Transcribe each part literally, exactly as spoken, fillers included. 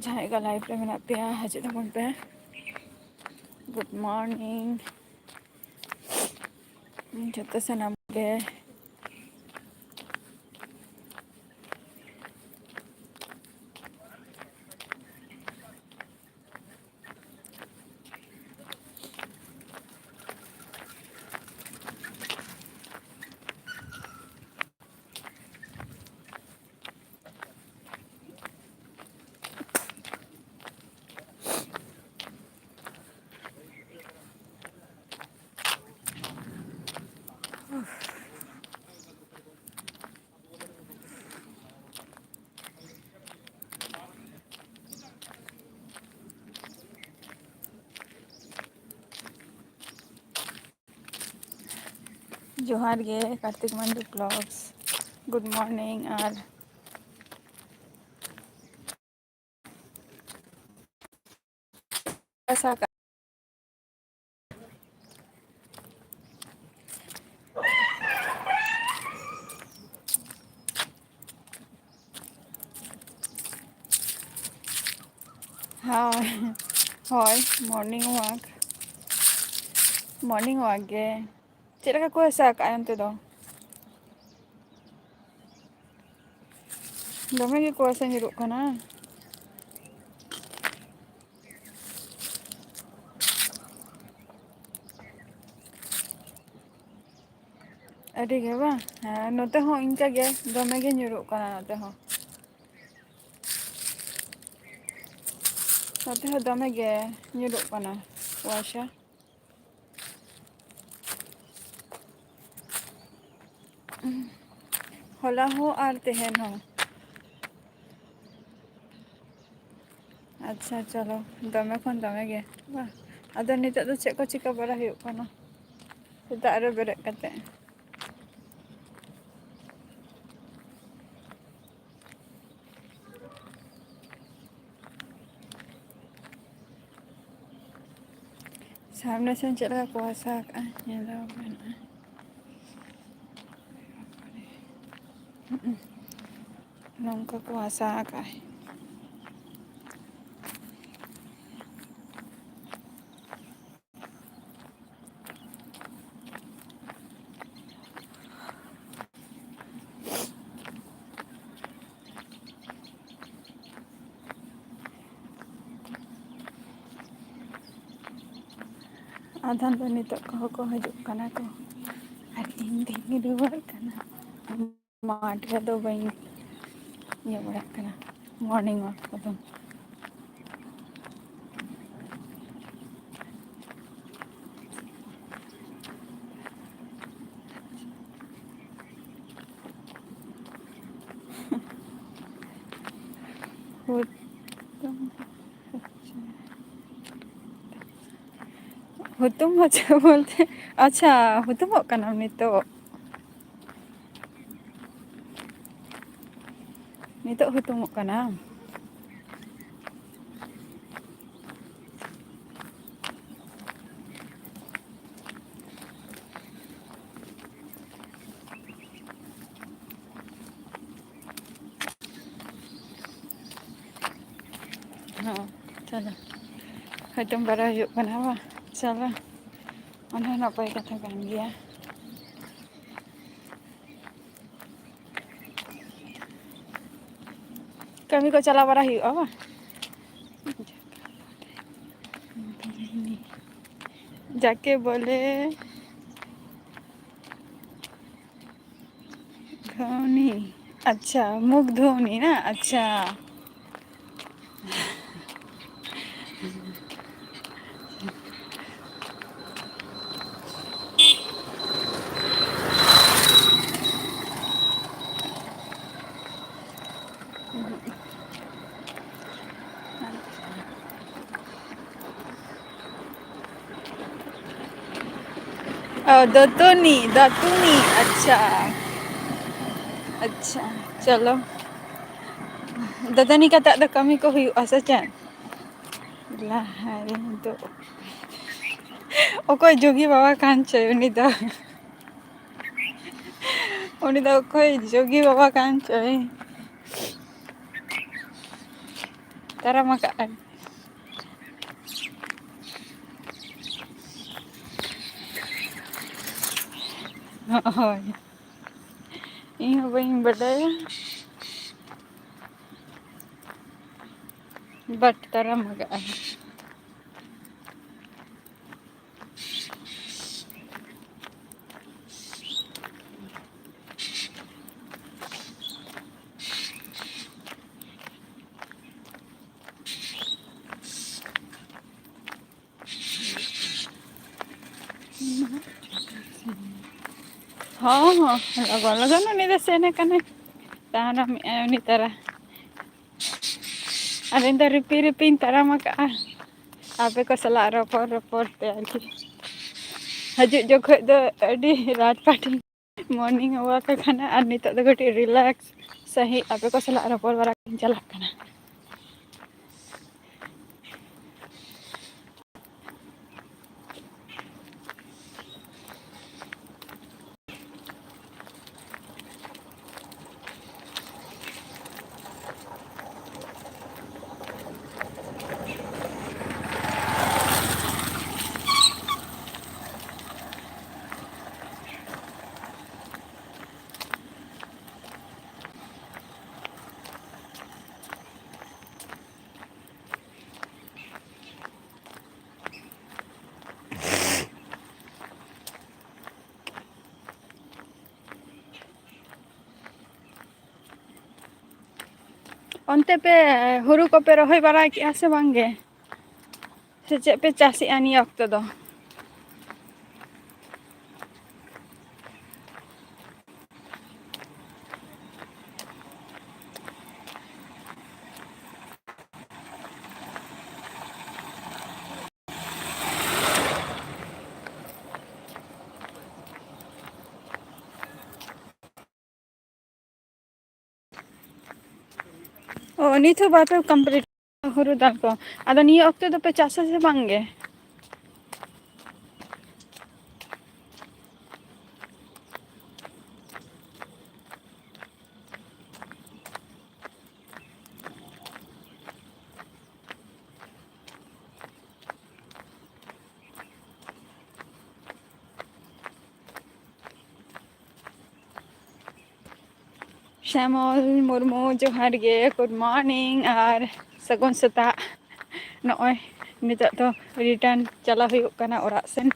ᱡᱟᱦᱟᱸᱭ ᱠᱚ ᱞᱟᱭᱤᱵᱷ ᱨᱮ ᱢᱮᱱᱟᱜ ᱯᱮᱭᱟ, ᱦᱤᱡᱩᱜ ᱛᱟᱵᱚᱱ ᱯᱮ᱾ ᱜᱩᱰ ᱢᱚᱨᱱᱤᱝ ᱡᱚᱛᱚ ᱥᱟᱱᱟᱢ ᱜᱮ᱾ ᱡᱚᱦᱟᱨ ᱜᱮ, ᱠᱟᱨᱛᱤᱠ ᱢᱟᱱᱰᱤ ᱵᱞᱚᱜᱥ, ᱜᱩᱰ ᱢᱚᱨᱱᱤᱝ᱾ ᱟᱨ ᱦᱳᱭ, ᱦᱳᱭ, ᱢᱚᱨᱱᱤᱝ ᱳᱣᱟᱠ, ᱢᱚᱨᱱᱤᱝ ᱳᱣᱟᱠ ᱜᱮ᱾ ᱪᱮᱫ ᱞᱮᱠᱟ ᱠᱚ ᱦᱟᱥᱟ ᱟᱠᱟᱫᱼᱟ ᱚᱱᱛᱮ ᱫᱚ? ᱫᱚᱢᱮ ᱜᱮ ᱠᱩᱣᱟᱥᱟ ᱧᱩᱨᱩᱜ ᱠᱟᱱᱟ᱾ ᱟᱹᱰᱤ ᱜᱮ ᱵᱟᱝ? ᱦᱮᱸ, ᱱᱚᱛᱮ ᱦᱚᱸ ᱤᱱᱠᱟᱹ ᱜᱮ, ᱫᱚᱢᱮ ᱜᱮ ᱧᱩᱨᱩᱜ ᱠᱟᱱᱟ ᱱᱚᱛᱮ ᱦᱚᱸ᱾ ᱱᱚᱛᱮ ᱦᱚᱸ ᱫᱚᱢᱮ ᱜᱮ ᱧᱩᱨᱩᱜ ᱠᱟᱱᱟ ᱠᱩᱣᱟᱥᱟ᱾ ᱦᱚᱞᱟ ᱦᱚᱸ ᱟᱨ ᱛᱮᱦᱮᱧ ᱦᱚᱸ᱾ ᱟᱪᱪᱷᱟ, ᱪᱚᱞᱚ, ᱫᱚᱢᱮ ᱠᱷᱚᱱ ᱫᱚᱢᱮ ᱜᱮ ᱵᱟᱝ? ᱟᱫᱚ ᱱᱤᱛᱚᱜ ᱫᱚ ᱪᱮᱫ ᱠᱚ ᱪᱤᱠᱟᱹ ᱵᱟᱲᱟ ᱦᱩᱭᱩᱜ ᱠᱟᱱᱟ ᱥᱮᱛᱟᱜ ᱨᱮ ᱵᱮᱨᱮᱫ ᱠᱟᱛᱮ? ᱥᱟᱢᱱᱮ ᱥᱮᱱ ᱪᱮᱫ ᱞᱮᱠᱟ ᱠᱚ ᱦᱟᱥᱟ ᱟᱠᱟᱫᱼᱟ, ᱧᱮᱞ ᱫᱚ ᱵᱟᱹᱱᱩᱜᱼᱟ᱾ ᱱᱚᱝᱠᱟ ᱠᱚ ᱦᱟᱥᱟ ᱟᱠᱟᱫᱼᱟ᱾ ᱟᱫᱷᱟᱱ ᱫᱚ ᱱᱤᱛᱚᱜ ᱠᱚᱦᱚᱸ ᱠᱚ ᱦᱤᱡᱩᱜ ᱠᱟᱱᱟ ᱠᱚ, ᱟᱨ ᱤᱧ ᱛᱮᱧ ᱨᱩᱣᱟᱹᱲ ᱠᱟᱱᱟ᱾ ᱢᱟᱴᱷ ᱨᱮᱫᱚ ᱵᱟᱹᱧ ᱤᱭᱟᱹ ᱵᱟᱲᱟᱜ ᱠᱟᱱᱟ, morning walk ᱠᱚᱫᱚ᱾ ᱦᱩᱛᱩᱢ, ᱦᱩᱛᱩᱢ ᱦᱚᱪᱚ ᱵᱚᱞᱛᱮ, ᱟᱪᱪᱷᱟ, ᱦᱩᱛᱩᱢᱚᱜ ᱠᱟᱱᱟᱢ ᱱᱤᱛᱚᱜ? ᱱᱤᱛᱚᱜ ᱦᱩᱛᱩᱢᱚᱜ ᱠᱟᱱᱟ? ᱦᱚᱸ, ᱪᱚᱞᱚ᱾ ᱦᱩᱛᱩᱢ ᱵᱟᱲᱟ ᱦᱩᱭᱩᱜ ᱠᱟᱱᱟ ᱵᱟᱝ? ᱪᱚᱞᱚ᱾ ᱚᱱᱟ ᱦᱚᱸ ᱱᱟᱯᱟᱭ ᱠᱟᱛᱷᱟ ᱠᱟᱱ ᱜᱮᱭᱟ᱾ ᱠᱟᱹᱢᱤ ᱠᱚ ᱪᱟᱞᱟᱣ ᱵᱟᱲᱟ ᱦᱩᱭᱩᱜᱼᱟ ᱵᱟᱝ? ᱡᱟᱠᱮ ᱵᱚᱞᱮ ᱫᱷᱚᱱᱤ, ᱟᱪᱪᱷᱟ, ᱢᱩᱠᱷ ᱫᱷᱚᱱᱤ ᱱᱟ, ᱟᱪᱪᱷᱟ᱾ ᱚ, ᱫᱟᱹᱛᱟᱹᱱᱤ, ᱫᱟᱹᱛᱩᱱᱤ, ᱟᱪᱪᱷᱟ᱾ ᱟᱪᱪᱷᱟ, ᱪᱚᱞᱚ᱾ ᱫᱟᱹᱛᱟᱹᱱᱤ ᱠᱟᱛᱮ ᱫᱚ ᱠᱟᱹᱢᱤ ᱠᱚ ᱦᱩᱭᱩᱜᱼᱟ ᱥᱮ ᱪᱮᱫ? ᱞᱟᱦᱟᱨᱮ ᱫᱚ ᱚᱠᱚᱭ ᱡᱳᱜᱤ ᱵᱟᱵᱟ ᱠᱟᱱ ᱪᱚᱭ ᱩᱱᱤ ᱫᱚ? ᱩᱱᱤ ᱫᱚ ᱚᱠᱚᱭ ᱡᱳᱜᱤ ᱵᱟᱵᱟ ᱠᱟᱱ ᱪᱚᱭ? ᱛᱟᱨᱟᱢ ᱟᱠᱟᱫᱼᱟᱭ᱾ ᱦᱳᱭ᱾ ᱤᱧ ᱦᱚᱸ ᱵᱟᱹᱧ ᱵᱟᱰᱟᱭᱟ᱾ But ᱛᱟᱨᱟᱢ ᱟᱠᱟᱫᱼᱟᱭ᱾ ᱦᱚᱸ, ᱦᱚᱸ, ᱞᱚᱜᱚᱱ ᱞᱚᱜᱚᱱ ᱩᱱᱤ ᱫᱚ ᱥᱮᱱ ᱟᱠᱟᱱᱟᱭ᱾ ᱛᱟᱲᱟᱢᱮᱜᱼᱟᱭ ᱩᱱᱤ ᱛᱟᱨᱟ᱾ ᱟᱨ ᱤᱧ ᱫᱚ ᱨᱤᱯᱤ ᱨᱤᱯᱤᱧ ᱛᱟᱲᱟᱢ ᱟᱠᱟᱜᱼᱟ᱾ ᱟᱯᱮ ᱠᱚ ᱥᱟᱞᱟᱜ ᱨᱚᱯᱚᱲ ᱨᱚᱯᱚᱲ ᱛᱮ ᱟᱨᱠᱤ᱾ ᱦᱤᱡᱩᱜ ᱡᱚᱠᱷᱚᱡ ᱫᱚ ᱟᱹᱰᱤ ᱨᱟᱡᱽᱯᱟᱴᱤ morning walk ᱟᱠᱟᱱᱟ, ᱟᱨ ᱱᱤᱛᱚᱜ ᱫᱚ ᱠᱟᱹᱴᱤᱡ relax ᱥᱟᱺᱦᱤᱡ ᱟᱯᱮ ᱠᱚ ᱥᱟᱞᱟᱜ ᱨᱚᱯᱚᱲ ᱵᱟᱲᱟ ᱠᱟᱛᱮᱧ ᱪᱟᱞᱟᱜ ᱠᱟᱱᱟ᱾ ᱚᱱᱛᱮ ᱯᱮ ᱦᱩᱲᱩ ᱠᱚᱯᱮ ᱨᱚᱦᱚᱭ ᱵᱟᱲᱟ ᱠᱮᱜᱼᱟ ᱥᱮ ᱵᱟᱝ ᱜᱮ? ᱥᱮ ᱪᱮᱫ ᱯᱮ ᱪᱟᱥᱮᱜᱼᱟ ᱱᱤᱭᱟᱹ ᱚᱠᱛᱚ ᱫᱚ? ᱚ, ᱱᱤᱛ ᱦᱚᱸ ᱵᱟᱯᱮ complete ᱦᱩᱲᱩ ᱫᱟᱞ ᱠᱚ? ᱟᱫᱚ ᱱᱤᱭᱟᱹ ᱚᱠᱛᱚ ᱫᱚᱯᱮ ᱪᱟᱥᱟ ᱥᱮ ᱵᱟᱝ ᱜᱮ? ᱥᱮᱢᱚᱞ ᱢᱩᱨᱢᱩ, ᱡᱚᱦᱟᱨ ᱜᱮ, good morning ᱟᱨ ᱥᱟᱹᱜᱩᱱ ᱥᱮᱛᱟᱜ᱾ ᱱᱚᱜᱼᱚᱭ ᱱᱤᱛᱚᱜ ᱫᱚ return ᱪᱟᱞᱟᱣ ᱦᱩᱭᱩᱜ ᱠᱟᱱᱟ ᱚᱲᱟᱜ ᱥᱮᱱ᱾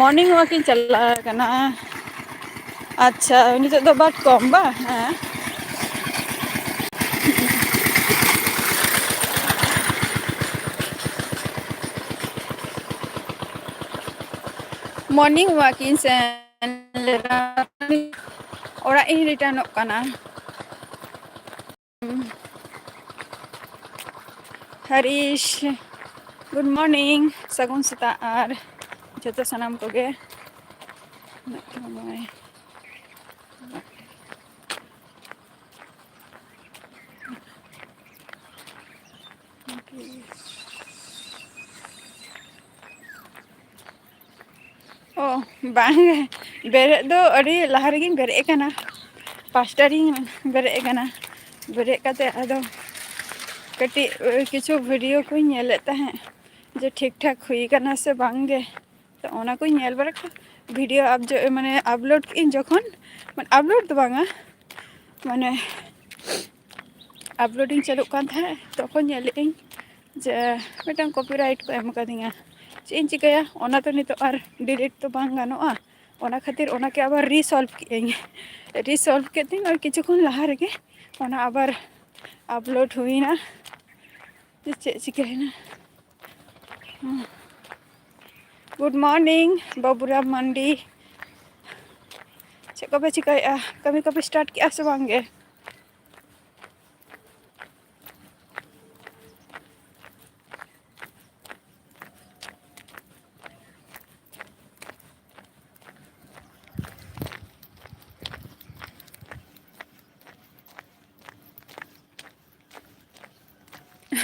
ᱢᱚᱨᱱᱤᱝ ᱣᱟᱠ ᱤᱧ ᱪᱟᱞᱟᱜ ᱠᱟᱱᱟ᱾ ᱟᱪᱪᱷᱟ, ᱱᱤᱛᱚᱜ ᱫᱚ ᱵᱟᱫ ᱠᱚᱢ ᱵᱟ? ᱦᱮᱸ᱾ ᱢᱚᱨᱱᱤᱝ ᱣᱟᱠ ᱤᱧ ᱥᱮᱱ ᱞᱮᱱᱟ, ᱚᱲᱟᱜ ᱤᱧ ᱨᱤᱴᱟᱨᱱᱚᱜ ᱠᱟᱱᱟ᱾ ᱦᱟᱨᱤᱥ, ᱜᱩᱰ ᱢᱚᱨᱱᱤᱝ, ᱥᱟᱹᱜᱩᱱ ᱥᱮᱛᱟᱜ ᱟᱨ ᱡᱚᱛᱚ ᱥᱟᱱᱟᱢ ᱠᱚᱜᱮ᱾ ᱚ, ᱵᱟᱝ, ᱵᱮᱨᱮᱫ ᱫᱚ ᱟᱹᱰᱤ ᱞᱟᱦᱟ ᱨᱮᱜᱮᱧ ᱵᱮᱨᱮᱫ ᱟᱠᱟᱱᱟ, ᱯᱟᱸᱪᱴᱟ ᱨᱤᱧ ᱵᱮᱨᱮᱫ ᱟᱠᱟᱱᱟ᱾ ᱵᱮᱨᱮᱫ ᱠᱟᱛᱮ ᱟᱫᱚ ᱠᱟᱹᱴᱤᱡ ᱠᱤᱪᱷᱩ ᱵᱷᱤᱰᱤᱭᱳ ᱠᱚᱧ ᱧᱮᱞᱮᱫ ᱛᱟᱦᱮᱸᱫ, ᱡᱮ ᱴᱷᱤᱠ ᱴᱷᱟᱠ ᱦᱩᱭ ᱟᱠᱟᱱᱟ ᱥᱮ ᱵᱟᱝ ᱜᱮ᱾ ᱛᱚ ᱚᱱᱟ ᱠᱚᱧ ᱧᱮᱞ ᱵᱟᱲᱟ ᱠᱮᱫᱟ᱾ ᱵᱷᱤᱰᱤᱭᱳ ᱟᱯ-, ᱢᱟᱱᱮ ᱟᱯᱞᱳᱰ ᱠᱮᱫᱟᱹᱧ ᱡᱚᱠᱷᱚᱱ, ᱢᱟᱱᱮ ᱟᱯᱞᱳᱰ ᱫᱚ ᱵᱟᱝᱟ, ᱢᱟᱱᱮ ᱟᱯᱞᱳᱰ ᱤᱧ ᱪᱟᱹᱞᱩᱜ ᱠᱟᱱ ᱛᱟᱦᱮᱸᱫ, ᱛᱚᱠᱷᱚᱱ ᱧᱮᱞᱮᱫ ᱟᱹᱧ ᱡᱮ ᱢᱤᱫᱴᱟᱝ ᱠᱚᱯᱤᱨᱟᱭᱤᱴ ᱠᱚ ᱮᱢ ᱠᱟᱫᱤᱧᱟ᱾ ᱪᱮᱫ ᱤᱧ ᱪᱤᱠᱟᱹᱭᱟ, ᱚᱱᱟ ᱛᱚ ᱱᱤᱛᱚᱜ ᱟᱨ ᱰᱤᱞᱤᱴ ᱛᱚ ᱵᱟᱝ ᱜᱟᱱᱚᱜᱼᱟ᱾ ᱚᱱᱟ ᱠᱷᱟᱹᱛᱤᱨ ᱚᱱᱟᱜᱮ ᱟᱵᱟᱨ ᱨᱤᱥᱚᱞᱵᱷ ᱠᱮᱫᱟᱹᱧ᱾ ᱨᱤᱥᱚᱞᱵᱷ ᱠᱮᱫ ᱛᱤᱧ ᱟᱨ ᱠᱤᱪᱷᱩ ᱠᱷᱚᱱ ᱞᱟᱦᱟ ᱨᱮᱜᱮ ᱚᱱᱟ ᱟᱵᱟᱨ ᱟᱯᱞᱳᱰ ᱦᱩᱭᱱᱟ᱾ ᱡᱮ ᱪᱮᱫ ᱪᱤᱠᱟᱹᱭᱮᱱᱟ? ᱜᱩᱰ ᱢᱚᱨᱱᱤᱝ ᱵᱟᱵᱩᱨᱟᱢ ᱢᱟᱱᱰᱤ᱾ ᱪᱮᱫ ᱠᱚᱯᱮ ᱪᱤᱠᱟᱹᱭᱮᱫᱼᱟ? ᱠᱟᱹᱢᱤ ᱠᱚᱯᱮ ᱥᱴᱟᱨᱴ ᱠᱮᱫᱼᱟ ᱥᱮ ᱵᱟᱝ ᱜᱮ?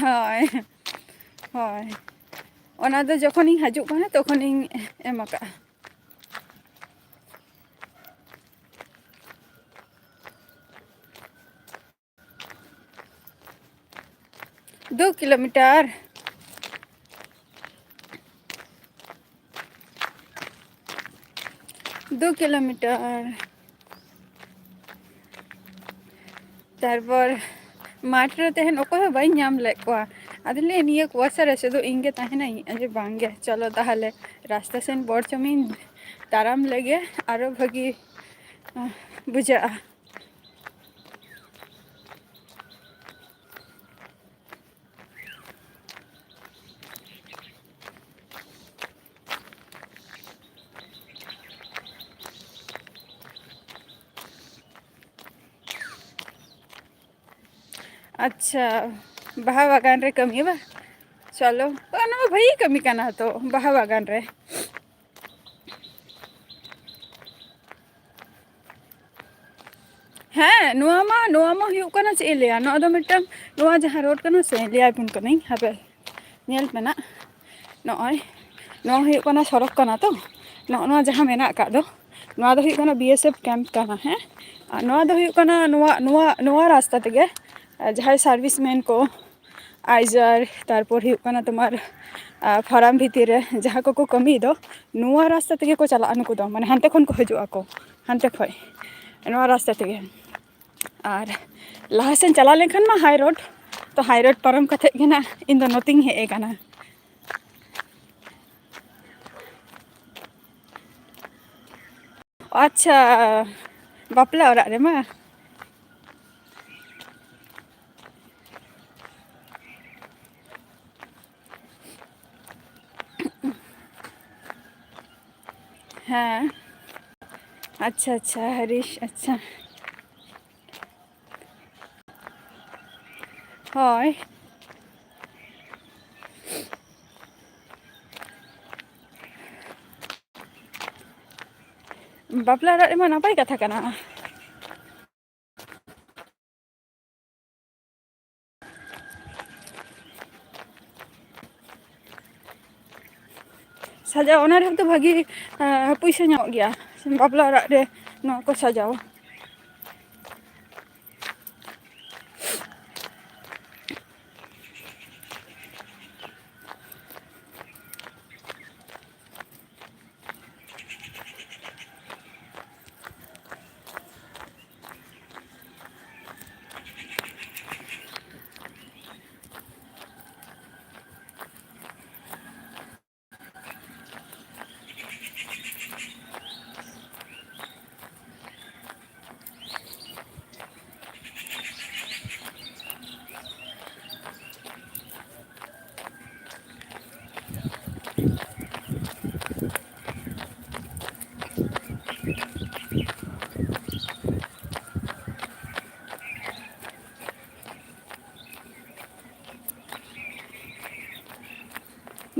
ᱦᱳᱭ, ᱦᱳᱭ, ᱚᱱᱟ ᱫᱚ ᱡᱚᱠᱷᱚᱱᱤᱧ ᱦᱤᱡᱩᱜ ᱠᱟᱱᱟ ᱛᱚᱠᱷᱚᱱᱤᱧ ᱮᱢ ᱟᱠᱟᱫᱼᱟ᱾ ᱫᱩ ᱠᱤᱞᱳᱢᱤᱴᱟᱨ᱾ ᱫᱩ ᱠᱤᱞᱳᱢᱤᱴᱟᱨ᱾ ᱛᱟᱨᱯᱚᱨ ᱢᱟᱴᱷ ᱨᱮ ᱛᱟᱦᱮᱱ ᱚᱠᱚᱭ ᱦᱚᱸ ᱵᱟᱹᱧ ᱧᱟᱢ ᱞᱮᱫ ᱠᱚᱣᱟ᱾ ᱟᱫᱚ ᱞᱟᱹᱭ, ᱱᱤᱭᱟᱹ ᱠᱩᱣᱟᱥᱟ ᱨᱮ ᱥᱩᱫᱷᱩ ᱤᱧ ᱜᱮ ᱛᱟᱦᱮᱱᱟᱹᱧ? ᱟᱫᱚ ᱵᱟᱝ ᱜᱮ, ᱪᱚᱞᱚ ᱛᱟᱦᱚᱞᱮ ᱨᱟᱥᱛᱟ ᱥᱮᱱ ᱵᱚᱨᱪᱚᱢᱤᱧ ᱛᱟᱲᱟᱢ ᱞᱮᱜᱮ, ᱟᱨᱚ ᱵᱷᱟᱹᱜᱤ, ᱟᱸ, ᱵᱩᱡᱷᱟᱹᱜᱼᱟ᱾ ᱟᱪᱪᱷᱟ, ᱵᱟᱦᱟ ᱵᱟᱜᱟᱱ ᱨᱮ ᱠᱟᱹᱢᱤ ᱵᱟ? ᱪᱚᱞᱚ, ᱚᱱᱟ ᱢᱟ ᱵᱷᱟᱹᱜᱤ ᱠᱟᱹᱢᱤ ᱠᱟᱱᱟ ᱛᱚ, ᱵᱟᱦᱟ ᱵᱟᱜᱟᱱ ᱨᱮ᱾ ᱦᱮᱸ, ᱱᱚᱣᱟ ᱢᱟ, ᱱᱚᱣᱟ ᱢᱟ ᱦᱩᱭᱩᱜ ᱠᱟᱱᱟ, ᱪᱮᱫ ᱤᱧ ᱞᱟᱹᱭᱟ, ᱱᱚᱣᱟ ᱫᱚ ᱢᱤᱫᱴᱟᱝ, ᱱᱚᱣᱟ ᱡᱟᱦᱟᱸ ᱨᱳᱰ ᱠᱟᱱᱟ ᱥᱮ, ᱞᱟᱹᱭ ᱟᱵᱤᱱ ᱠᱟᱹᱱᱟᱹᱧ, ᱦᱟᱯᱮ, ᱧᱮᱞ ᱯᱮ ᱱᱟᱜ᱾ ᱱᱚᱜᱼᱚᱭ, ᱱᱚᱣᱟ ᱦᱩᱭᱩᱜ ᱠᱟᱱᱟ ᱥᱚᱲᱚᱠ ᱠᱟᱱᱟ ᱛᱚ, ᱱᱚᱜᱼᱚ ᱱᱚᱣᱟ ᱡᱟᱦᱟᱸ ᱢᱮᱱᱟᱜ ᱟᱠᱟᱫ ᱫᱚ, ᱱᱚᱣᱟ ᱫᱚ ᱦᱩᱭᱩᱜ ᱠᱟᱱᱟ ᱵᱤ ᱮᱥ ᱮᱯᱷ ᱠᱮᱢᱯ ᱠᱟᱱᱟ, ᱦᱮᱸ᱾ ᱟᱨ ᱱᱚᱣᱟ ᱫᱚ ᱦᱩᱭᱩᱜ ᱠᱟᱱᱟ, ᱱᱚᱣᱟ, ᱱᱚᱣᱟ, ᱱᱚᱣᱟ ᱨᱟᱥᱛᱟ ᱛᱮᱜᱮ, ᱟᱨ ᱡᱟᱦᱟᱸᱭ ᱥᱟᱨᱵᱷᱤᱥ ᱢᱮᱱ ᱠᱚ, ᱟᱭᱡᱟᱨ, ᱛᱟᱨᱯᱚᱨ ᱦᱩᱭᱩᱜ ᱠᱟᱱᱟ ᱛᱳᱢᱟᱨ, ᱟᱨ ᱯᱷᱟᱨᱟᱢ ᱵᱷᱤᱛᱤᱨ ᱨᱮ ᱡᱟᱦᱟᱸ ᱠᱚᱠᱚ ᱠᱟᱹᱢᱤᱭ ᱫᱚ, ᱱᱚᱣᱟ ᱨᱟᱥᱛᱟ ᱛᱮᱜᱮ ᱠᱚ ᱪᱟᱞᱟᱜᱼᱟ ᱱᱩᱠᱩ ᱫᱚ, ᱢᱟᱱᱮ ᱦᱟᱱᱛᱮ ᱠᱷᱚᱱ ᱠᱚ ᱦᱤᱡᱩᱜ ᱟᱠᱚ, ᱦᱟᱱᱛᱮ ᱠᱷᱚᱱ, ᱱᱚᱣᱟ ᱨᱟᱥᱛᱟ ᱛᱮᱜᱮ᱾ ᱟᱨ ᱞᱟᱦᱟ ᱥᱮᱱ ᱪᱟᱞᱟᱣ ᱞᱮᱱᱠᱷᱟᱱ ᱢᱟ ᱦᱟᱭ ᱨᱳᱰ, ᱛᱚ ᱦᱟᱭ ᱨᱳᱰ ᱯᱟᱨᱚᱢ ᱠᱟᱛᱮᱫ ᱜᱮ ᱱᱟᱜ ᱤᱧ ᱫᱚ ᱱᱚᱛᱮᱧ ᱦᱮᱡ ᱟᱠᱟᱱᱟ᱾ ᱟᱪᱪᱷᱟ, ᱵᱟᱯᱞᱟ ᱚᱲᱟᱜ ᱨᱮᱢᱟ᱾ ᱦᱮᱸ, ᱟᱪᱪᱷᱟ, ᱟᱪᱪᱷᱟ, ᱦᱟᱨᱤᱥ, ᱟᱪᱪᱷᱟ᱾ ᱦᱳᱭ᱾ ᱵᱟᱯᱞᱟ ᱚᱲᱟᱜ ᱨᱮᱢᱟ ᱱᱟᱯᱟᱭ ᱠᱟᱛᱷᱟ ᱠᱟᱱᱟ᱾ ᱥᱟᱡᱟᱣ, ᱚᱱᱟ ᱨᱮᱦᱚᱸ ᱛᱚ ᱵᱷᱟᱹᱜᱤ, ᱮᱸ, ᱯᱩᱭᱥᱟᱹ ᱧᱟᱢᱚᱜ ᱜᱮᱭᱟ, ᱵᱟᱯᱞᱟ ᱚᱲᱟᱜ ᱨᱮ ᱱᱚᱣᱟ ᱠᱚ ᱥᱟᱡᱟᱣ᱾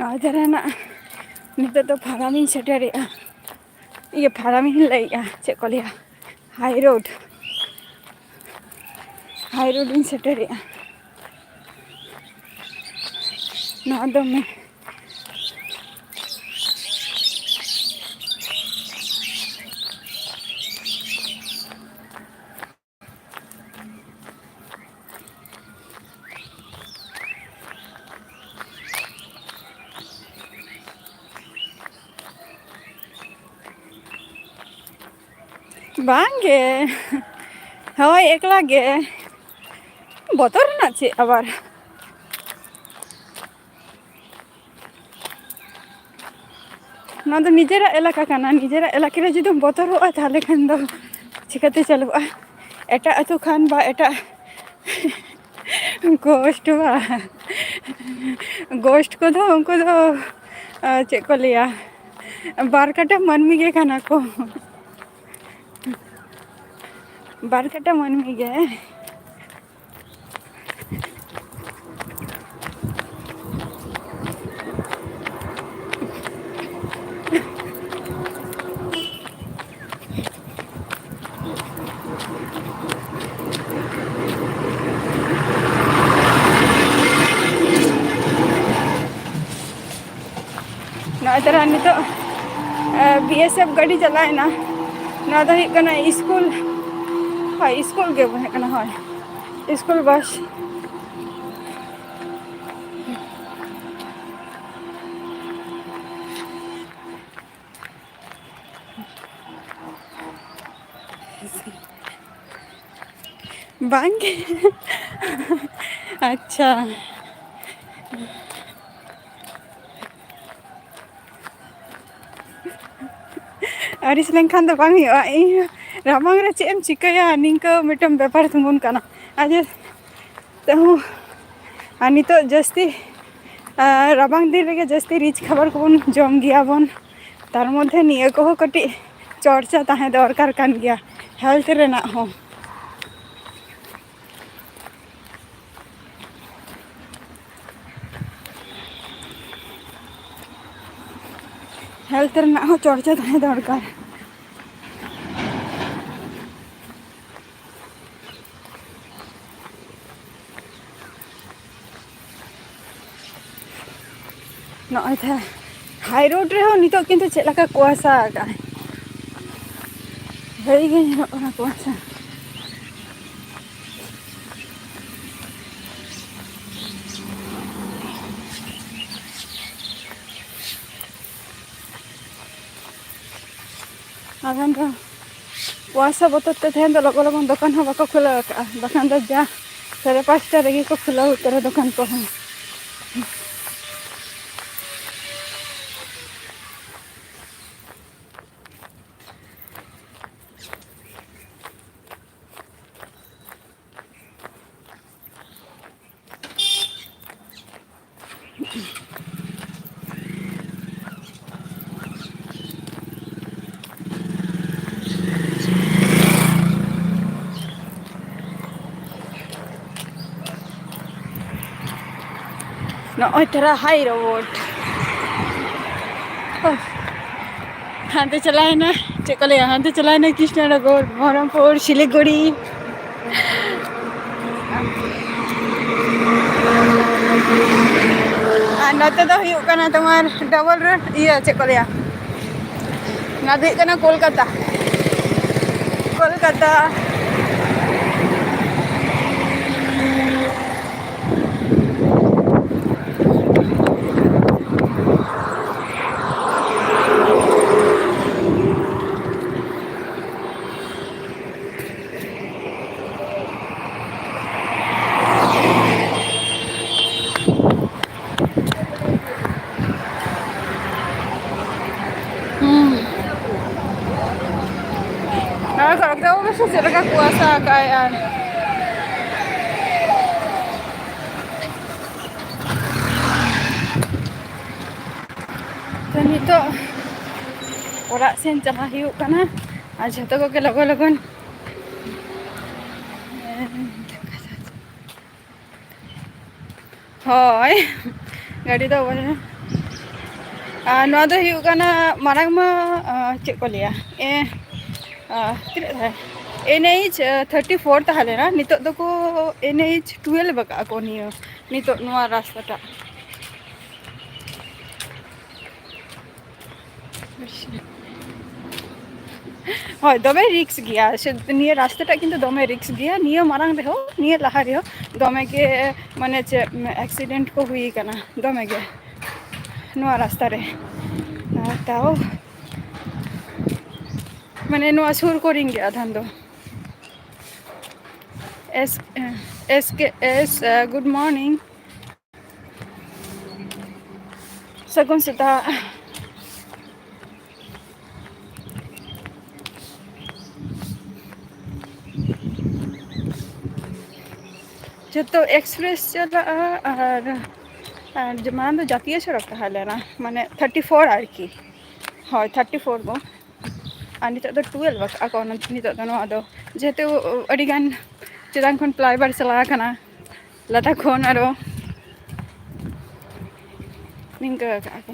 ᱟᱡ ᱨᱮᱱᱟᱜ ᱱᱤᱛᱚᱜ ᱫᱚ ᱯᱷᱟᱨᱟᱢ ᱤᱧ ᱥᱮᱴᱮᱨᱮᱜᱼᱟ᱾ ᱤᱭᱟᱹ, ᱯᱷᱟᱨᱟᱢ ᱤᱧ ᱞᱟᱹᱭᱮᱜᱼᱟ, ᱪᱮᱫ ᱠᱚ ᱞᱟᱹᱭᱟ, ᱦᱟᱭ ᱨᱳᱰ, ᱦᱟᱭ ᱨᱳᱰ ᱤᱧ ᱥᱮᱴᱮᱨᱮᱜᱼᱟ᱾ ᱱᱚᱣᱟ ᱫᱚ ᱢᱮ-, ᱵᱟᱝ ᱜᱮ᱾ ᱦᱳᱭ, ᱮᱠᱞᱟ ᱜᱮ᱾ ᱵᱚᱛᱚᱨ ᱨᱮᱱᱟᱜ ᱪᱮᱫ ᱟᱵᱟᱨ? ᱱᱚᱣᱟ ᱫᱚ ᱱᱤᱡᱮᱨᱟᱜ ᱮᱞᱟᱠᱟ ᱠᱟᱱᱟ᱾ ᱱᱤᱡᱮᱨᱟᱜ ᱮᱞᱟᱠᱟ ᱨᱮ ᱡᱩᱫᱤᱢ ᱵᱚᱛᱚᱨᱚᱜᱼᱟ, ᱛᱟᱦᱚᱞᱮ ᱠᱷᱟᱱ ᱫᱚ ᱪᱤᱠᱟᱹᱛᱮ ᱪᱟᱹᱞᱩᱜᱼᱟ? ᱮᱴᱟᱜ ᱟᱹᱛᱩ ᱠᱷᱟᱱ ᱵᱟ ᱮᱴᱟᱜ ᱜᱷᱳᱥᱴ ᱵᱟ, ᱜᱷᱳᱥᱴ ᱠᱚᱫᱚ ᱩᱱᱠᱩ ᱫᱚ, ᱟᱨ ᱪᱮᱫ ᱠᱚ ᱞᱟᱹᱭᱟ, ᱵᱟᱨ ᱠᱟᱴᱟ ᱢᱟᱹᱱᱢᱤ ᱜᱮ ᱠᱟᱱᱟ ᱠᱚ᱾ ᱵᱟᱨ ᱠᱟᱴᱟ ᱢᱟᱹᱱᱢᱤ ᱜᱮ᱾ ᱱᱚᱜᱼᱚᱭ ᱛᱟᱨᱟ ᱱᱤᱛᱚᱜ, ᱮ, ᱵᱤ ᱮᱥ ᱮᱯᱷ ᱜᱟᱹᱰᱤ ᱪᱟᱞᱟᱣᱮᱱᱟ᱾ ᱱᱚᱣᱟ ᱫᱚ ᱦᱩᱭᱩᱜ ᱠᱟᱱᱟ ᱥᱠᱩᱞ, ᱦᱳᱭ, ᱥᱠᱩᱞ ᱜᱮ ᱦᱩᱭᱩᱜ ᱠᱟᱱᱟ, ᱦᱳᱭ, ᱥᱠᱩᱞ ᱵᱟᱥ᱾ ᱵᱟᱝ ᱜᱮ᱾ ᱟᱪᱪᱷᱟ᱾ ᱟᱹᱲᱤᱥ ᱞᱮᱱᱠᱷᱟᱱ ᱫᱚ ᱵᱟᱝ ᱦᱩᱭᱩᱜᱼᱟ᱾ ᱤᱧ ᱨᱟᱵᱟᱝ ᱨᱮ ᱪᱮᱫ ᱮᱢ ᱪᱤᱠᱟᱹᱭᱟ, ᱱᱤᱝᱠᱟᱹ ᱢᱤᱫᱴᱮᱱ ᱵᱮᱯᱟᱨ ᱛᱤᱸᱜᱩᱱ ᱠᱟᱱᱟ᱾ ᱟᱨ ᱡᱮ ᱛᱮᱦᱚᱸ, ᱟᱨ ᱱᱤᱛᱚᱜ ᱡᱟᱹᱥᱛᱤ, ᱟᱨ ᱨᱟᱵᱟᱝ ᱫᱤᱱ ᱨᱮᱜᱮ ᱡᱟᱹᱥᱛᱤ ᱨᱤᱪ ᱠᱷᱟᱵᱟᱨ ᱠᱚᱵᱚᱱ ᱡᱚᱢ ᱜᱮᱭᱟ ᱵᱚᱱ᱾ ᱛᱟᱨ ᱢᱚᱫᱽᱫᱷᱮ ᱱᱤᱭᱟᱹ ᱠᱚᱦᱚᱸ ᱠᱟᱹᱴᱤᱡ ᱪᱚᱨᱪᱟ ᱛᱟᱦᱮᱸ ᱫᱚᱨᱠᱟᱨ ᱠᱟᱱ ᱜᱮᱭᱟ, ᱦᱮᱞᱛᱷ ᱨᱮᱱᱟᱜ ᱦᱚᱸ᱾ ᱦᱮᱞᱛᱷ ᱨᱮᱱᱟᱜ ᱦᱚᱸ ᱪᱚᱨᱪᱟ ᱛᱟᱦᱮᱸ ᱫᱚᱨᱠᱟᱨ᱾ ᱱᱚᱜᱼᱚᱭ ᱛᱟᱦᱮᱸ ᱦᱟᱭ ᱨᱳᱰ ᱨᱮᱦᱚᱸ ᱱᱤᱛᱚᱜ ᱠᱤᱱᱛᱩ ᱪᱮᱫ ᱞᱮᱠᱟ ᱠᱩᱣᱟᱥᱟ ᱟᱠᱟᱫᱼᱟᱭ, ᱵᱷᱟᱹᱜᱤ ᱜᱮ ᱧᱮᱞᱚᱜ ᱠᱟᱱᱟ ᱠᱩᱣᱟᱥᱟ᱾ ᱟᱫᱚ ᱫᱚ ᱠᱩᱣᱟᱥᱟ ᱵᱚᱛᱚᱨ ᱛᱮ ᱛᱮᱦᱮᱧ ᱫᱚ ᱞᱚᱜᱚᱱ ᱞᱚᱜᱚᱱ ᱫᱚᱠᱟᱱ ᱦᱚᱸ ᱵᱟᱠᱚ ᱠᱷᱩᱞᱟᱹᱣ ᱟᱠᱟᱫᱼᱟ, ᱵᱟᱠᱷᱟᱱ ᱫᱚ ᱡᱟ ᱥᱟᱲᱮ ᱯᱟᱸᱪᱴᱟ ᱨᱮᱜᱮ ᱠᱚ ᱠᱷᱩᱞᱟᱹᱣ ᱩᱛᱟᱹᱨᱟ ᱫᱚᱠᱟᱱ ᱠᱚᱦᱚᱸ᱾ ᱱᱚᱜᱼᱚᱭ ᱛᱚᱨᱟ ᱦᱟᱭ ᱨᱳᱰ᱾ ᱦᱟᱱᱛᱮ ᱪᱟᱞᱟᱣᱮᱱᱟ, ᱪᱮᱫ ᱠᱚ ᱞᱟᱹᱭᱟ, ᱦᱟᱱᱛᱮ ᱪᱟᱞᱟᱣᱮᱱᱟ ᱠᱨᱤᱥᱱᱚᱱᱚᱜᱚᱨ, ᱵᱚᱦᱚᱨᱚᱢᱯᱩᱨ, ᱥᱤᱞᱤᱜᱩᱲᱤ᱾ ᱟᱨ ᱱᱚᱛᱮ ᱫᱚ ᱦᱩᱭᱩᱜ ᱠᱟᱱᱟ ᱛᱳᱢᱟᱨ ᱰᱚᱵᱚᱞ ᱨᱳᱰ, ᱤᱭᱟᱹ ᱪᱮᱫ ᱠᱚ ᱞᱟᱹᱭᱟ, ᱱᱚᱣᱟ ᱫᱚ ᱦᱩᱭᱩᱜ ᱠᱟᱱᱟ ᱠᱳᱞᱠᱟᱛᱟ, ᱠᱳᱞᱠᱟᱛᱟ᱾ ᱦᱩᱸ᱾ ᱟᱨ ᱠᱟᱞᱠᱟ ᱚᱵᱚᱥᱥᱚ ᱪᱮᱫ ᱞᱮᱠᱟ ᱠᱩᱣᱟᱥᱟ ᱟᱠᱟᱜᱼᱟᱭ ᱟᱨ᱾ ᱛᱚ ᱱᱤᱛᱚᱜ ᱚᱲᱟᱜ ᱥᱮᱱ ᱪᱟᱞᱟᱜ ᱦᱩᱭᱩᱜ ᱠᱟᱱᱟ, ᱟᱨ ᱡᱷᱚᱛᱚ ᱠᱚᱜᱮ ᱞᱚᱜᱚᱱ ᱞᱚᱜᱚᱱ᱾ ᱦᱳᱭ, ᱜᱟᱹᱰᱤ ᱫᱚ ᱵᱚᱞᱮ ᱟᱨ ᱱᱚᱣᱟ ᱫᱚ ᱦᱩᱭᱩᱜ ᱠᱟᱱᱟ, ᱢᱟᱲᱟᱝ ᱢᱟ, ᱟᱸ, ᱪᱮᱫ ᱠᱚ ᱞᱟᱹᱭᱟ, ᱮ, ᱟᱸ, ᱛᱤᱱᱟᱹᱜ ᱛᱟᱦᱮᱸ? N H thirty four ᱛᱟᱦᱮᱸ ᱞᱮᱱᱟ, ᱱᱤᱛᱚᱜ ᱫᱚᱠᱚ N H twelve ᱟᱠᱟᱫᱼᱟ ᱠᱚ ᱱᱤᱭᱟᱹ, ᱱᱤᱛᱚᱜ ᱱᱚᱣᱟ ᱨᱟᱥᱛᱟᱴᱟᱜ᱾ ᱦᱳᱭ, ᱫᱚᱢᱮ risk ᱜᱮᱭᱟ᱾ ᱥᱮ ᱱᱤᱭᱟᱹ ᱨᱟᱥᱛᱟᱴᱟᱜ ᱠᱤᱱᱛᱩ ᱫᱚᱢᱮ risk ᱜᱮᱭᱟ᱾ ᱱᱤᱭᱟᱹ ᱢᱟᱲᱟᱝ ᱨᱮᱦᱚᱸ, ᱱᱤᱭᱟᱹ ᱞᱟᱦᱟ ᱨᱮᱦᱚᱸ ᱫᱚᱢᱮ ᱜᱮ, ᱢᱟᱱᱮ ᱪᱮᱫ, accident ᱠᱚ ᱦᱩᱭ ᱠᱟᱱᱟ ᱫᱚᱢᱮ ᱜᱮ ᱱᱚᱣᱟ ᱨᱟᱥᱛᱟ ᱨᱮ᱾ ᱟᱨ ᱛᱟᱣ, ᱢᱟᱱᱮ ᱱᱚᱣᱟ ᱥᱩᱨ ᱠᱚᱨᱮᱱ ᱜᱮ ᱟᱫᱷᱟᱱ ᱫᱚ᱾ S, S K S, good morning. ᱥᱟᱹᱜᱩᱱ ᱥᱮᱛᱟᱜ᱾ ᱡᱚᱛᱚ express ᱪᱟᱞᱟᱜᱼᱟ ᱟᱨ, ᱟᱨ ᱡᱮ ᱢᱟᱲᱟᱝ ᱫᱚ ᱡᱟᱹᱛᱤᱭᱚ ᱥᱚᱲᱚᱠ ᱛᱟᱦᱮᱸ ᱞᱮᱱᱟ, ᱢᱟᱱᱮ thirty four ᱟᱨᱠᱤ᱾ ᱦᱳᱭ, thirty four ᱫᱚ᱾ ᱟᱨ ᱱᱤᱛᱚᱜ ᱫᱚ twelve ᱟᱠᱟᱫᱼᱟ ᱠᱚ, ᱱᱤᱛᱚᱜ ᱫᱚ ᱱᱚᱣᱟ ᱫᱚ, ᱡᱮᱦᱮᱛᱩ ᱟᱹᱰᱤᱜᱟᱱ ᱪᱮᱛᱟᱱ ᱠᱷᱚᱱ flyover ᱪᱟᱞᱟᱣ ᱟᱠᱟᱱᱟ, ᱞᱟᱛᱟᱨ ᱠᱷᱚᱱ ᱟᱨᱚ ᱱᱤᱝᱠᱟᱹ ᱟᱠᱟᱫᱼᱟ ᱠᱚ᱾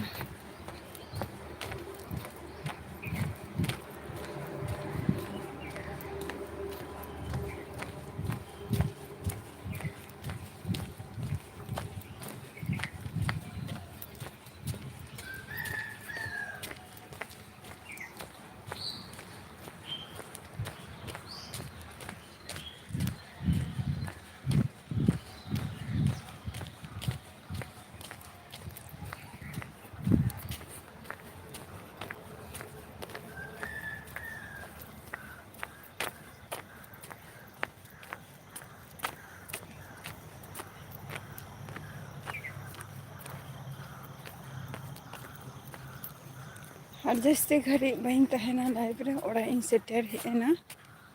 ᱟᱨ ᱡᱟᱹᱥᱛᱤ ᱜᱷᱟᱹᱲᱤᱡ ᱵᱟᱹᱧ ᱛᱟᱦᱮᱱᱟ live ᱨᱮ, ᱚᱲᱟᱜ ᱤᱧ ᱥᱮᱴᱮᱨ ᱦᱮᱡ ᱮᱱᱟ᱾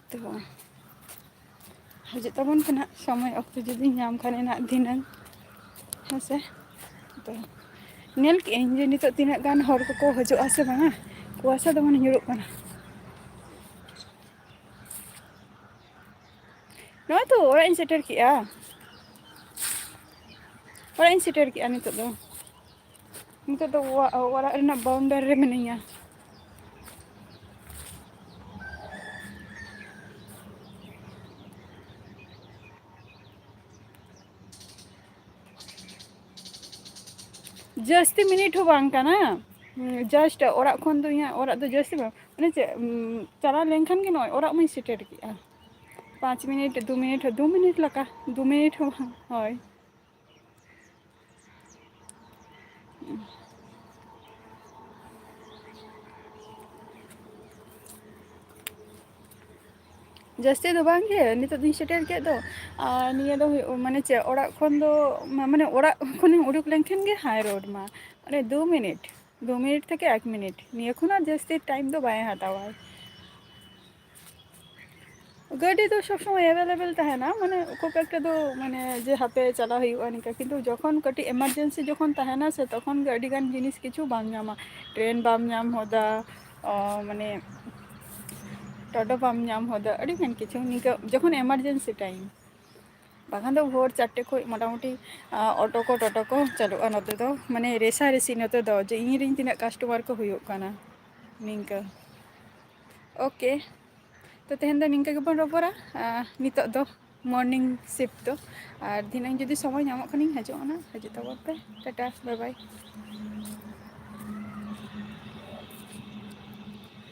ᱛᱚ ᱦᱤᱡᱩᱜ ᱛᱟᱵᱚᱱ ᱯᱮ ᱱᱟᱦᱟᱜ, ᱥᱚᱢᱚᱭ ᱚᱠᱛᱚ ᱡᱩᱫᱤ ᱧᱟᱢ ᱠᱷᱟᱱ ᱱᱟᱦᱟᱜ ᱫᱷᱤᱱᱟᱹᱝ, ᱦᱮᱸ ᱥᱮ᱾ ᱛᱚ ᱧᱮᱞ ᱠᱮᱜ ᱟᱹᱧ ᱡᱮ ᱱᱤᱛᱚᱜ ᱛᱤᱱᱟᱹᱜ ᱜᱟᱱ ᱦᱚᱲ ᱠᱚᱠᱚ ᱦᱤᱡᱩᱜᱼᱟ ᱥᱮ ᱵᱟᱝᱟ, ᱠᱩᱣᱟᱥᱟ ᱫᱚ ᱢᱟᱱᱮ ᱧᱩᱨᱩᱜ ᱠᱟᱱᱟ᱾ ᱱᱚᱜᱼᱚᱭ ᱛᱚ ᱚᱲᱟᱜ ᱤᱧ ᱥᱮᱴᱮᱨ ᱠᱮᱜᱼᱟ, ᱚᱲᱟᱜ ᱤᱧ ᱥᱮᱴᱮᱨ ᱠᱮᱜᱼᱟ ᱱᱤᱛᱚᱜ ᱫᱚ᱾ ᱱᱤᱛᱚᱜ ᱫᱚ ᱚᱲᱟᱜ, ᱚᱲᱟᱜ ᱨᱮᱱᱟᱜ boundary ᱨᱮ ᱢᱤᱱᱟᱹᱧᱟ᱾ ᱡᱟᱹᱥᱛᱤ ᱢᱤᱱᱤᱴ ᱦᱚᱸ ᱵᱟᱝ ᱠᱟᱱᱟ, just ᱚᱲᱟᱜ ᱠᱷᱚᱱ ᱫᱚ ᱤᱧᱟᱹᱜ ᱚᱲᱟᱜ ᱫᱚ ᱡᱟᱹᱥᱛᱤ ᱵᱟᱝ, ᱢᱟᱱᱮ ᱪᱮᱫ, ᱪᱟᱞᱟᱣ ᱞᱮᱱᱠᱷᱟᱱ ᱜᱮ ᱱᱚᱜᱼᱚᱭ ᱚᱲᱟᱜ ᱢᱟᱧ ᱥᱮᱴᱮᱨ ᱠᱮᱜᱼᱟ᱾ ᱯᱟᱸᱪ ᱢᱤᱱᱤᱴ, ᱫᱩ ᱢᱤᱱᱤᱴ, ᱫᱩ ᱢᱤᱱᱤᱴ ᱞᱮᱠᱟ, ᱫᱩ ᱢᱤᱱᱤᱴ ᱦᱚᱸ ᱵᱟᱝ, ᱦᱳᱭ᱾ ᱡᱟᱹᱥᱛᱤ ᱫᱚ ᱵᱟᱝ ᱜᱮ, ᱱᱤᱛᱚᱜ ᱫᱚᱧ ᱥᱮᱴᱮᱨ ᱠᱮᱫ ᱫᱚ᱾ ᱟᱨ ᱱᱤᱭᱟᱹ ᱫᱚ ᱦᱩᱭᱩᱜ, ᱢᱟᱱᱮ ᱪᱮᱫ, ᱚᱲᱟᱜ ᱠᱷᱚᱱ ᱫᱚ, ᱢᱟ-, ᱢᱟᱱᱮ ᱚᱲᱟᱜ ᱠᱷᱚᱱᱤᱧ ᱩᱰᱩᱠ ᱞᱮᱱᱠᱷᱟᱱ ᱜᱮ high road ᱢᱟ, ᱢᱟᱱᱮ ᱫᱩ ᱢᱤᱱᱤᱴ, ᱫᱩ ᱢᱤᱱᱤᱴ ᱛᱷᱮᱠᱮ ᱮᱠ ᱢᱤᱱᱤᱴ, ᱱᱤᱭᱟᱹ ᱠᱷᱚᱱ ᱟᱨ ᱡᱟᱹᱥᱛᱤ time ᱫᱚ ᱵᱟᱭ ᱦᱟᱛᱟᱣᱟ᱾ ᱜᱟᱹᱰᱤ ᱫᱚ ᱥᱚᱵ ᱥᱚᱢᱚᱭ available ᱛᱟᱦᱮᱱᱟ, ᱢᱟᱱᱮ ᱠᱷᱩᱵ ᱮᱠᱴᱟ ᱫᱚ, ᱢᱟᱱᱮ ᱡᱮ ᱦᱟᱯᱮ ᱪᱟᱞᱟᱣ ᱦᱩᱭᱩᱜᱼᱟ ᱱᱤᱝᱠᱟ, ᱠᱤᱱᱛᱩ ᱡᱚᱠᱷᱚᱱ ᱠᱟᱹᱴᱤᱡ emergency ᱡᱚᱠᱷᱚᱱ ᱛᱟᱦᱮᱱᱟ ᱥᱮ, ᱛᱚᱠᱷᱚᱱ ᱜᱮ ᱟᱹᱰᱤ ᱜᱟᱱ ᱡᱤᱱᱤᱥ ᱠᱤᱪᱷᱩ ᱵᱟᱢ ᱧᱟᱢᱟ, ᱴᱨᱮᱱ ᱵᱟᱢ ᱧᱟᱢ ᱦᱚᱫᱟ, ᱚ, ᱢᱟᱱᱮ ᱴᱳᱴᱳ ᱵᱟᱢ ᱧᱟᱢ ᱦᱚᱫᱟ, ᱟᱹᱰᱤ ᱜᱟᱱ ᱠᱤᱪᱷᱩ ᱱᱤᱝᱠᱟᱹ ᱡᱚᱠᱷᱚᱱ emergency time᱾ ᱵᱟᱠᱷᱟᱱ ᱫᱚ ᱵᱷᱳᱨ ᱪᱟᱨᱴᱮ ᱠᱷᱚᱱ ᱢᱚᱴᱟᱢᱩᱴᱤ, ᱟ, ᱚᱴᱳ ᱠᱚ, ᱴᱳᱴᱳ ᱠᱚ ᱪᱟᱹᱞᱩᱜᱼᱟ ᱱᱚᱛᱮ ᱫᱚ, ᱢᱟᱱᱮ ᱨᱮᱥᱟ ᱨᱮᱥᱤ ᱱᱚᱛᱮ ᱫᱚ, ᱡᱮ ᱤᱧ ᱨᱮᱱ ᱛᱤᱱᱟᱹᱜ customer ᱠᱚ ᱦᱩᱭᱩᱜ ᱠᱟᱱᱟ ᱱᱤᱝᱠᱟᱹ᱾ OK, ᱛᱚ ᱛᱮᱦᱮᱧ ᱫᱚ ᱱᱤᱝᱠᱟᱹ ᱜᱮᱵᱚᱱ ᱨᱚᱯᱚᱲᱟ, ᱟ, ᱱᱤᱛᱚᱜ ᱫᱚ morning shift ᱫᱚ, ᱟᱨ ᱫᱷᱤᱱᱟᱹᱝ ᱡᱩᱫᱤ ᱥᱚᱢᱚᱭ ᱧᱟᱢᱚᱜ ᱠᱷᱟᱱᱤᱧ ᱦᱤᱡᱩᱜᱼᱟ ᱱᱟᱜ, ᱦᱤᱡᱩᱜ ᱛᱟᱵᱚᱱ ᱯᱮ, ᱴᱟᱴᱟ, bye bye᱾